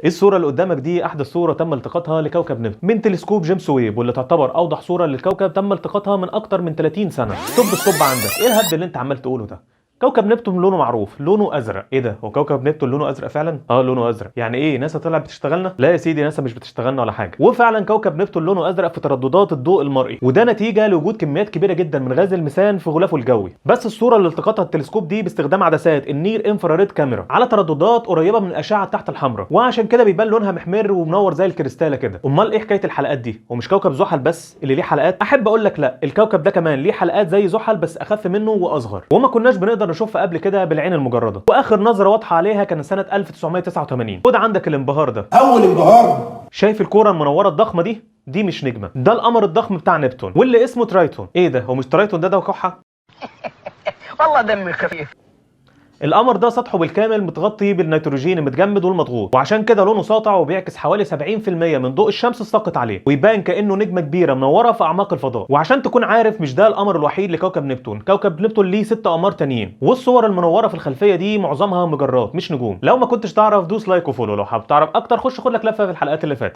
الصورة اللي قدامك دي أحدث صورة تم التقاطها لكوكب نبتون من تلسكوب جيمس ويب، واللي تعتبر أوضح صورة للكوكب تم التقاطها من أكتر من 30 سنة. stop stop عندك، إيه الهبد اللي أنت عمال تقوله ده؟ كوكب نبتون لونه معروف، لونه ازرق. ايه ده، هو كوكب نبتون لونه ازرق فعلا؟ اه لونه ازرق. يعني ايه، ناسا طلعت بتشتغلنا؟ لا يا سيدي، ناسا مش بتشتغلنا ولا حاجة. وفعلا كوكب نبتون لونه ازرق في ترددات الضوء المرئي، وده نتيجة لوجود كميات كبيرة جدا من غاز الميثان في غلافه الجوي. بس الصورة اللي التقطها التلسكوب دي باستخدام عدسات ال near infrared camera على ترددات قريبه من الاشعة تحت الحمراء، وعشان كده بيبان لونها محمر ومنور زي الكريستاله كده. امال ايه حكاية الحلقات دي؟ ومش كوكب زحل بس اللي ليه حلقات؟ احب اقول لك لا، الكوكب ده كمان ليه حلقات زي زحل بس اخف منه واصغر، وما كناش بنقدر نشوفها قبل كده بالعين المجردة. واخر نظره واضحة عليها كان سنة 1989. خد عندك الانبهار ده، اول انبهار. شايف الكورة المنورة الضخمة دي؟ دي مش نجمه، ده القمر الضخم بتاع نبتون واللي اسمه ترايتون. ايه ده، هو مش ترايتون ده كحه؟ والله دمي خفيف. القمر ده سطحه بالكامل متغطي بالنيتروجين المتجمد والمضغوط، وعشان كده لونه ساطع وبيعكس حوالي 70% من ضوء الشمس الساقط عليه، ويبان كانه نجمه كبيرة منورة في اعماق الفضاء. وعشان تكون عارف، مش ده القمر الوحيد لكوكب نبتون، كوكب نبتون ليه 6 اقمار تانيين، والصور المنورة في الخلفية دي معظمها مجرات مش نجوم. لو ما كنتش تعرف دوس like و follow، لو حابب تعرف اكتر خش خد لك لفه في الحلقات اللي فاتت.